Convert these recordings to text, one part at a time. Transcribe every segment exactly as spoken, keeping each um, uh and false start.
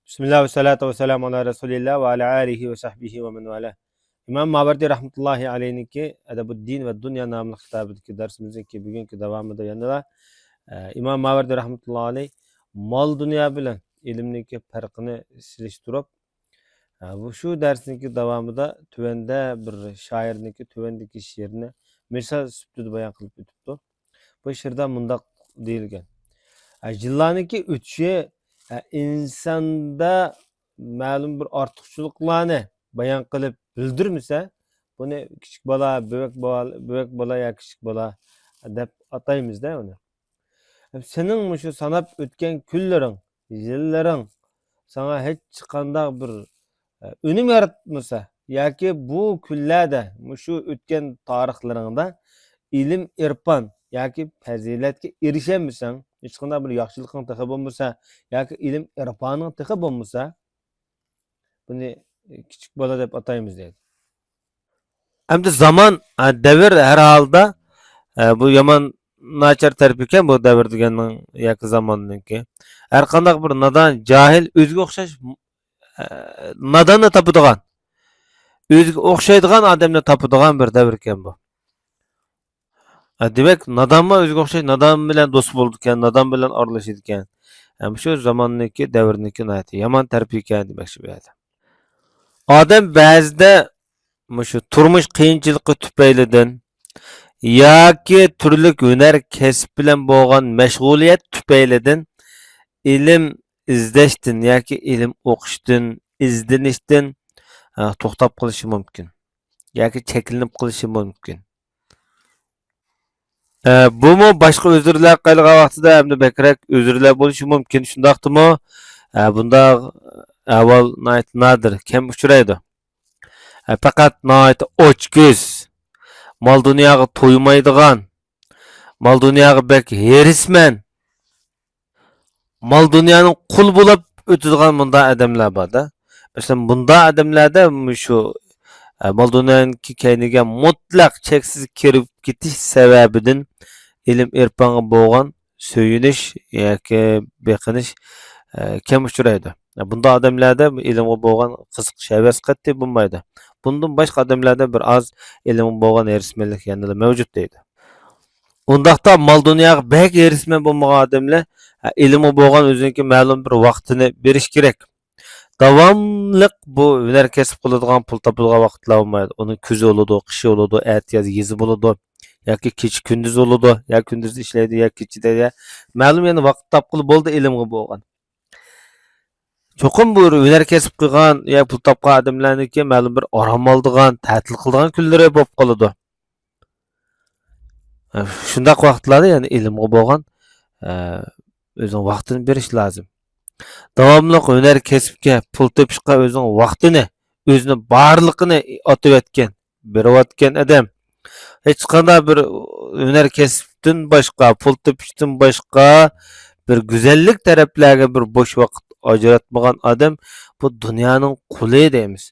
بىسمىللا ۋەسسالاتۇ ۋەسسالامۇ ئالا رەسۇلىللا ۋە ئالا ئالىھى ۋە سەھبىھى ۋە مەن ۋالا. ئىمام ماۋەردى رەھمەتۇللاھى ئەلەيھنىڭكى ئەدەبۇددىن ۋە دۇنيا ناملىق كىتابىدىكى دەرسىمىزنىڭكى بۈگۈنكى داۋامىدا يەنىلا، ئە، ئىمام ماۋەردى رەھمەتۇللاھى ئەلەيھ مال دۇنيا بىلەن ئىلىمنىڭكى پەرقىنى سېلىشتۇرۇپ، ئە، بۇ شۇ دەرسنىڭكى داۋامىدا تۆۋەندە بىر شائىرنىڭكى تۆۋەندىكى شېئىرىنى مىسال سۈپىتىدە بايان قىلىپ ئۆتۈپتۇ. بۇ شېئىردا مۇنداق دېيىلگەن. ئە، يىللارنىڭكى ئۆتۈشى، ئە، ئىنساندا مەلۇم بىر ئارتۇقچىلىقلارنى بايان قىلىپ بىلدۈرمىسە، بۇنى كىچىك بالا، بۆۋەك بالا، بۆۋەك بالا يا كىچىك بالا دەپ ئاتايمىز-دە ئۇنى. سېنىڭ مۇشۇ ساناپ ئۆتكەن كۈنلىرىڭ، يىللىرىڭ ساڭا ھېچقانداق بىر، ئە، ئۈنۈم ياراتمىسا ياكى بۇ كۈنلەردە، مۇشۇ ئۆتكەن تارىخلىرىڭدا ئىلىم-ئېرپان ياكى پەزىلەتكە ئېرىشەلمىسەڭ، ھېچقانداق بىر ياخشىلىقىڭ تېخى بولمىسا ياكى ئىلىم-ئېرپانىڭ تېخى بولمىسا، بۇنى كىچىك بالا دەپ ئاتايمىز دەيدۇ. ئەمدى زامان، ھە، دەۋر ھەر ھالدا، ھە، بۇ يامان ناچار تەرىپى ئىكەن بۇ دەۋر دېگەننىڭ ياكى زاماننىڭكى. ھەر قانداق بىر نادان، جاھىل، ئۆزىگە ئوخشاش، ھە، ناداننى تاپىدىغان، ئۆزىگە ئوخشايدىغان ئادەمنى تاپىدىغان بىر دەۋر ئىكەن بۇ. ھە، دېمەك، نادانمۇ ئۆزىگە ئوخشاش نادان بىلەن دوست بولىدىكەن، نادان بىلەن ئارىلىشىدىكەن. ھەم شۇ زاماننىڭكى، دەۋرنىڭكى ناھايىتى يامان تەرىپى ئىكەن دېمەكچى بۇ يەردە. ئادەم بەزىدە مۇشۇ تۇرمۇش قىيىنچىلىقى تۈپەيلىدىن ياكى تۈرلۈك ھۈنەر كەسىپ بىلەن بولغان مەشغۇلىيەت تۈپەيلىدىن ئىلىم ئىزدەشتىن ياكى ئىلىم ئوقۇشتىن، ئىزدىنىشتىن، ئە، توختاپ قېلىشى مۇمكىن ياكى چەكلىنىپ قېلىشى مۇمكىن. ئە، بۇمۇ باشقا ئۆزرىلەر قايلىغان ۋاقتىدا ھەمدە بەكرەك ئۆزرىلەر بولۇشى مۇمكىن. شۇنداقتىمۇ، ئە، بۇنداق ئەھۋال ناھايىتى نادىر، كەم ئۇچرايدۇ. ئە، پەقەت ناھايىتى ئاچكۆز، مال-دۇنياغا تويمايدىغان، مال-دۇنياغا بەك ھېرىسمەن، مال-دۇنيانىڭ قۇلى بولۇپ ئۆتىدىغان مۇنداق ئادەملەر بار-دە. مەسىلەن، مۇنداق ئادەملەردە مۇشۇ، ئە، مال-دۇنيانىڭكى كەينىگە مۇتلەق چەكسىز كىرىپ كېتىش سەۋەبىدىن ئىلىم-ئېرپانغا بولغان سۆيۈنۈش ياكى بېقىنىش، ئە، كەم ئۇچرايدۇ. ئە، بۇنداق ئادەملەردە ئىلىمغا بولغان قىزىقىش، ھەۋەس قەتئىي بولمايدۇ. بۇندىن باشقا ئادەملەردە بىر ئاز ئىلىمغا بولغان ھېرىسمەنلىك يەنىلا مەۋجۇت دەيدۇ. ئۇنداقتا مال-دۇنياغا بەك ھېرىسمەن بولمىغان ئادەملەر، ئە، ئىلىمغا بولغان ئۆزىنىڭكى مەلۇم بىر ۋاقتىنى بېرىش كېرەك. داۋاملىق بۇ ھۈنەر كەسىپ قىلىدىغان، پۇل تاپىدىغان ۋاقىتلار بولمايدۇ. ئۇنىڭ كۈزى بولىدۇ، قىشى بولىدۇ، ئەتىياز يېزى بولىدۇ، ياكى كېچە كۈندۈز بولىدۇ، يا كۈندۈز ئىشلەيدۇ، يا كېچىدە، يا مەلۇم يەنە ۋاقىت تاپقىلى بولدى ئىلىمغا بولغان. چوقۇم بۇ ھۈنەر كەسىپ قىلغان يا پۇل تاپقان ئادەملەرنىڭكى مەلۇم بىر ئارام ئالىدىغان، تەتىل قىلىدىغان كۈنلىرى بولۇپ قالىدۇ. شۇنداق ۋاقىتلاردا يەنە ئىلىمغا بولغان، ئە، ئۆزىنىڭ ۋاقتىنى بېرىش لازىم. داۋاملىق ھۈنەر كەسىپكە، پۇل تېپىشقا ئۆزىنىڭ ۋاقتىنى، ئۆزىنىڭ بارلىقىنى ئاتىۋەتكەن، بېرىۋاتقان ئادەم. ھېچقانداق بىر ھۈنەر كەسىپتىن باشقا، پۇل تېپىشتىن باشقا بىر گۈزەللىك تەرەپلەرگە بىر بوش ۋاقىت ئاجراتمىغان ئادەم بۇ دۇنيانىڭ قۇلى دەيمىز.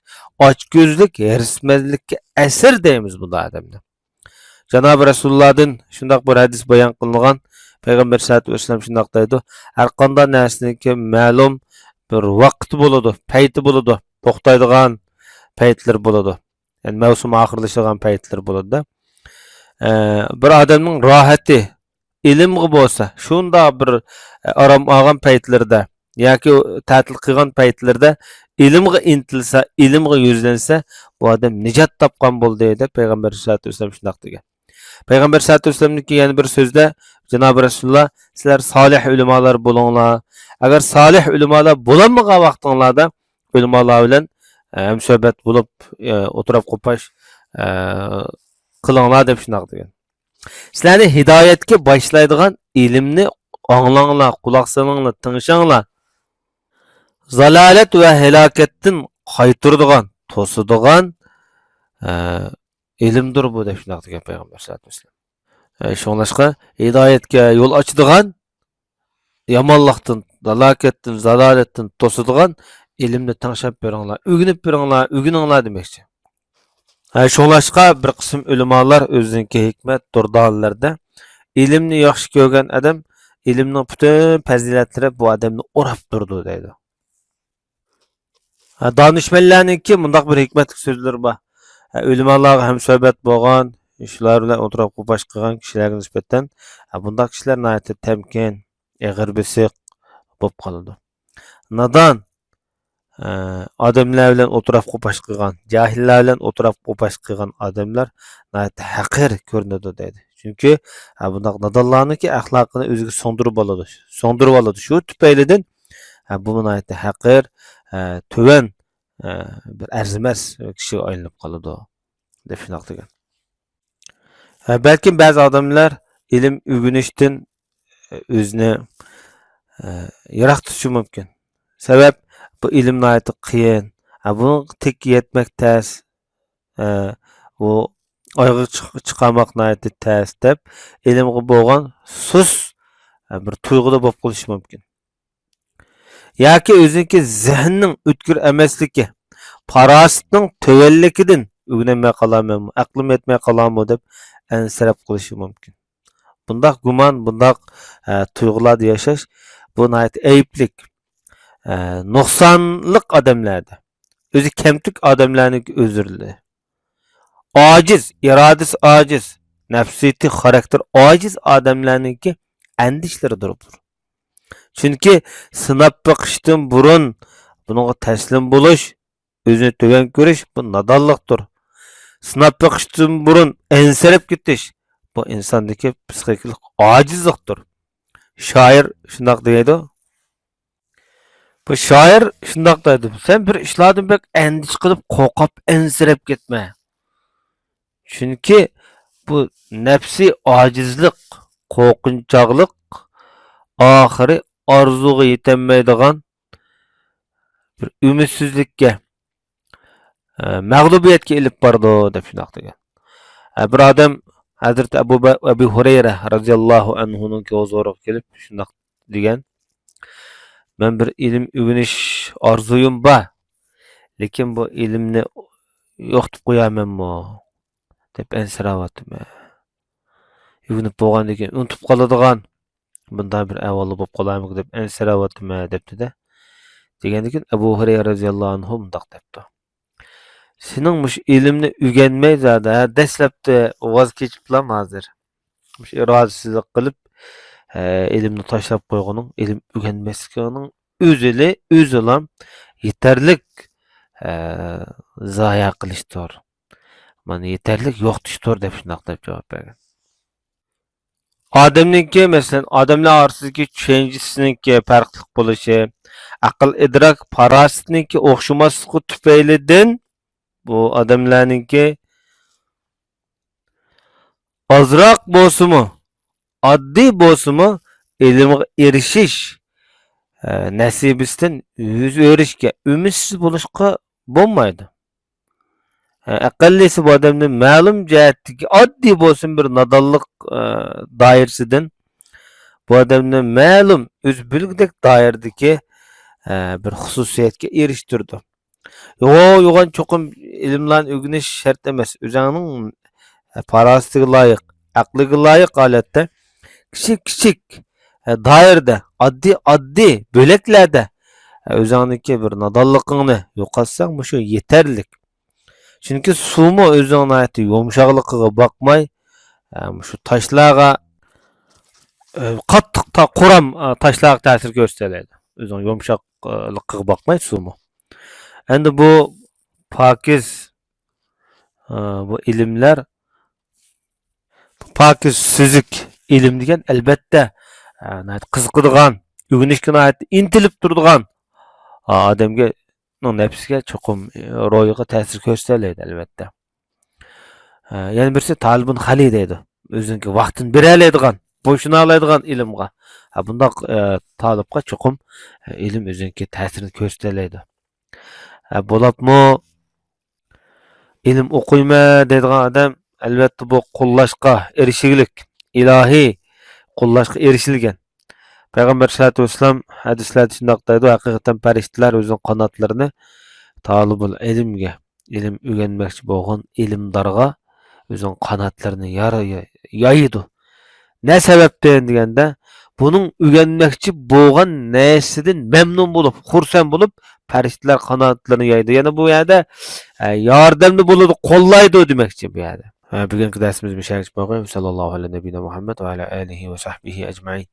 ئاچكۆزلۈك، ھېرىسمەنلىككە ئەسىر دەيمىز بۇنداق ئادەمنى. جانابى رەسۇلۇللادىن شۇنداق بىر ھەدىس بايان قىلىنغان، پەيغەمبەر سەللەللاھۇ ئەلەيھى ۋەسەللەم شۇنداق دەيدۇ، ھەر قانداق نەرسىنىڭكى مەلۇم بىر ۋاقتى بولىدۇ، پەيتى بولىدۇ، توختايدىغان پەيتلىرى بولىدۇ. يەنى مەۋسۇم ئاخىرلىشىدىغان پەيتلىرى بولىدۇ. ئە، بىر ئادەمنىڭ راھىتى، ئىلىمغا بولسا، شۇنداق بىر، ئە، ئارام ئالغان پەيتلىرىدە ياكى تەتىل قىلغان پەيتلىرىدە ئىلىمغا ئىنتىلسا، ئىلىمغا يۈزلەنسە، بۇ ئادەم نىجات تاپقان بولدى، دەپ پەيغەمبەر سەللەللاھۇ ئەلەيھى ۋەسەللەم شۇنداق دېگەن. پەيغەمبەر سەللەللاھۇ ئەلەيھى ۋەسەللەمنىڭكى يەنە بىر سۆزىدە جانابى رەسۇلۇللا، سىلەر سالىھ ئۆلىمالار بولۇڭلار. ئەگەر سالىھ ئۆلىمالار بولالمىغان ۋاقتىڭلاردا ئۆلىمالار بىلەن، ئە، ھەمسۆھبەت بولۇپ، ئە، ئولتۇراپ قوپاش، ئە، قىلىڭلار دەپ شۇنداق دېگەن. سىلەرنى ھىدايەتكە باشلايدىغان ئىلىمنى ئاڭلاڭلار، قۇلاق سېلىڭلار، تىڭشاڭلار. زالالەت ۋە ھالاكەتتىن قايتۇرىدىغان، توسىدىغان، ئە، ئىلىمدۇر بۇ دەپ شۇنداق دېگەن پەيغەمبەر سەللەللاھۇ ئەلەيھى ۋەسەللەم. ئە، شۇڭلاشقا ھىدايەتكە يول ئاچىدىغان، يامانلىقتىن، ھالاكەتتىن، زالالەتتىن توسىدىغان ئىلىمنى تىڭشاپ بېرىڭلار، ئۆگىنىپ بېرىڭلار، ئۆگىنىڭلار دېمەكچى. ھە، شۇڭلاشقا بىر قىسىم ئۆلىمالار ئۆزىنىڭكى ھېكمەت دۇردانىلىرىدە ئىلىمنى ياخشى كۆرگەن ئادەم، ئىلىمنىڭ پۈتۈن پەزىلەتلىرى بۇ ئادەمنى ئوراپ تۇرىدۇ دەيدۇ. ھە، دانىشمەنلەرنىڭكى مۇنداق بىر ھېكمەتلىك سۆزلىرى بار. ھە، ئۆلىمالارغا ھەمسۆھبەت بولغان، شۇلار بىلەن ئولتۇراپ قوپاش قىلغان كىشىلەرگە نىسبەتەن، ھە، بۇنداق كىشىلەر ناھايىتى تەمكىن، ئېغىر بېسىق بولۇپ قالىدۇ. نادان، ئە، ئادەملەر بىلەن ئولتۇراپ قوپاش قىلغان، جاھىللار بىلەن ئولتۇراپ قوپاش قىلغان ئادەملەر ناھايىتى ھەقىر كۆرۈنىدۇ دەيدۇ. چۈنكى، ھە، بۇنداق نادانلارنىڭكى ئەخلاقىنى ئۆزىگە سىڭدۈرۈپ ئالىدۇ. سىڭدۈرۈپ ئالىدۇ. شۇ تۈپەيلىدىن، ھە، بۇ ناھايىتى ھەقىر، ھە، تۆۋەن، ھە، بىر ئەرزىمەس كىشىگە ئايلىنىپ قالىدۇ، دەپ شۇنداق دېگەن. ھە، بەلكىم بەزى ئادەملەر ئىلىم ئۆگىنىشتىن ئۆزىنى، ئە، يىراق تۇتۇشى مۇمكىن. سەۋەب، بۇ ئىلىم ناھايىتى قىيىن. ھە، بۇنىڭغا تېگىپ يەتمەك تەس. ئە، بۇ ئايغا چىق-، چىقارماق ناھايىتى تەس دەپ، ئىلىمغا بولغان سۇس، ئە، بىر تۇيغۇدا بولۇپ قېلىشى مۇمكىن. ياكى ئۆزىنىڭكى زېھنىنىڭ ئۆتكۈر ئەمەسلىكى، پاراسىتىنىڭ تۆۋەنلىكىدىن ئۆگىنەلمەي قالامەنمۇ، ئەقلىم يەتمەي قالامۇ دەپ ئەنسىرەپ قېلىشى مۇمكىن. بۇنداق گۇمان، بۇنداق، ئە، تۇيغۇلاردا ياشاش، بۇ ناھايىتى ئەيىبلىك، ئە، نۇقسانلىق ئادەملەردە، ئۆزى كەمتۈك ئادەملەرنىڭكى ئۆزرىلىرى. ئاجىز، ئىرادىسى ئاجىز، نەپسىيىتى، خاراكتېرى ئاجىز ئادەملەرنىڭكى ئەندىشىلىرىدۇر. چۈنكى سىناپ بېقىشتىن بۇرۇن بۇنىڭغا تەسلىم بولۇش، ئۆزىنى تۆۋەن كۆرۈش، بۇ نادانلىقتۇر. سىناپ بېقىشتىن بۇرۇن ئەنسىرەپ كېتىش، بۇ ئىنساندىكى پسىخىكىلىق ئاجىزلىقتۇر. شائىر شۇنداق دەيدۇ. بۇ شائىر شۇنداق دەيدۇ، سەن بىر ئىشلاردىن بەك ئەندىشە قىلىپ، قورقۇپ، ئەنسىرەپ كەتمە. چۈنكى بۇ نەپسىي ئاجىزلىق، قورقۇنچاقلىق ئاخىرى ئارزۇغا يېتەلمەيدىغان بىر ئۈمىدسىزلىككە، ئە، مەغلۇبىيەتكە ئېلىپ بارىدۇ، دەپ شۇنداق دېگەن. ئە، بىر ئادەم ھەزرىتى ئەبۇ بە-، ئەبۇ ھۇرەيرە رەزىياللاھۇ ئەنھۇنىڭكى ھۇزۇرىغا كېلىپ شۇنداق دېگەن، مەن بىر ئىلىم ئۆگىنىش ئارزۇيۇم بار، لېكىن بۇ ئىلىمنى يوقىتىپ قويارمەنمۇ دەپ ئەنسىرەۋاتىمەن. ئۆگىنىپ بولغاندىن كېيىن ئۇنتۇپ قالىدىغان بۇنداق بىر ئەھۋالدا بولۇپ قالارمىكىن دەپ ئەنسىرەۋاتىمەن، دەپتىدە. دېگەندىن كېيىن ئەبۇ ھۇرەيرە رەزىياللاھۇ ئەنھۇ مۇنداق دەپتۇ. سېنىڭ مۇشۇ ئىلىمنى ئۆگەنمەي زادى، ھە، دەسلەپتە ۋاز كېچىپلام ھازىر. مۇشۇ ئىرادىسىزلىك قىلىپ، ھە، ئىلىمنى تاشلاپ قويغىنىڭ، ئىلىم ئۆگەنمەسلىكىڭنىڭ ئۆزىلا، ئۆزىلا يېتەرلىك، ھە، زايە قىلىشتۇر. مانا يېتەرلىك يوقىتىشتۇر دەپ شۇنداق دەپ جاۋاب بەرگەن. ئادەمنىڭكى، مەسىلەن، ئادەملەر ئارىسىدىكى چۈشەنچىسىنىڭكى پەرقلىق بولۇشى، ئەقىل، ئىدراك، پاراسىتىنىڭكى ئوخشىماسلىقى تۈپەيلىدىن بۇ ئادەملەرنىڭكى ئازراق بولسىمۇ، ئاددىي بولسىمۇ، ئىلىمغا ئېرىشىش، ئە، نەسىبىسىدىن يۈز ئۆرۈشكە، ئۈمىدسىز بولۇشقا بولمايدۇ. ئەقەللىسى بۇ ئادەمنى مەلۇم جەھەتتىكى ئاددىي بولسۇن بىر نادانلىق، ئە، دائىرىسىدىن بۇ ئادەمنى مەلۇم ئۆزى بىلگۈدەك دائىرىدىكى، ئە، بىر خۇسۇسىيەتكە ئېرىشتۈرىدۇ. يوغان، يوغان چوقۇم ئىلىملارنى ئۆگىنىش شەرت ئەمەس. ئۆزۈڭنىڭ، ئە، پاراسىتىگە لايىق، ئەقلىگە لايىق ھالەتتە كىچىك، كىچىك، ئە، دائىرىدە، ئاددىي، ئاددىي بۆلەكلەردە، ئە، ئۆزۈڭنىڭكى بىر نادانلىقىڭنى يوقاتساڭ، مۇشۇ يېتەرلىك. چۈنكى سۇمۇ ئۆزىنىڭ ناھايىتى يۇمشاقلىقىغا باقماي، ئە، مۇشۇ تاشلارغا، ئە، قاتتىق تا-، قۇرام، ئە، تاشلارغا تەسىر كۆرسىتەلەيدۇ. ئۆزىنىڭ يۇمشاقلىقىغا باقماي سۇمۇ. ئەمدى بۇ پاكىز، ئە، بۇ ئىلىملەر پاكىز، سۈزۈك ئىلىم دېگەن، ئەلۋەتتە، ئە، ناھايىتى قىزىقىدىغان، ئۆگىنىشكە ناھايىتى ئىنتىلىپ تۇرىدىغان، ئە، ئادەمگە، نەپسىگە چوقۇم، ئە، روھىغا تەسىر كۆرسىتەلەيدۇ، ئەلۋەتتە. ئە، يەنە بىرسى تالىبۇن خالىي دەيدۇ. ئۆزىنىڭكى ۋاقتىنى بېرەلەيدىغان، بوشىنالايدىغان ئىلىمغا. ئە، بۇنداق، ئە، تالىپقا چوقۇم، ئە، ئىلىم ئۆزىنىڭكى تەسىرىنى كۆرسىتەلەيدۇ. ئە، بولۇپمۇ ئىلىم ئوقۇيمەن دەيدىغان ئادەم، ئەلۋەتتە، بۇ قوللاشقا ئېرىشىگلىك، ئىلاھىي قوللاشقا ئېرىشىلگەن. پەيغەمبەر سەللەللاھۇ ئەلەيھى ۋەسەللەم ھەدىسلەردە شۇنداق دەيدۇ، ھەقىقەتەن پەرىشتىلەر ئۆزىنىڭ قاناتلىرىنى تالىبۇل ئىلىمگە، ئىلىم ئۆگەنمەكچى بولغان ئىلىمدارغا ئۆزىنىڭ قاناتلىرىنى يار-، يايىدۇ. نە سەۋەبتىن دېگەندە، بۇنىڭ ئۆگەنمەكچى بولغان نەرسىدىن مەمنۇن بولۇپ، خۇرسەن بولۇپ، پەرىشتىلەر قاناتلىرىنى يايدۇ. يەنى بۇ يەردە، ئە، ياردەمدە بولىدۇ، قوللايدۇ دېمەكچى بۇ يەردە. ھە، بۈگۈنكى دەرسىمىز مۇشۇ يەرگىچە بولغاي. ساللاللاھۇ ئەلە نەبىينا مۇھەممەد ۋە ئەلە ئالىھى ۋە سەھبىھى ئەجمەئىن.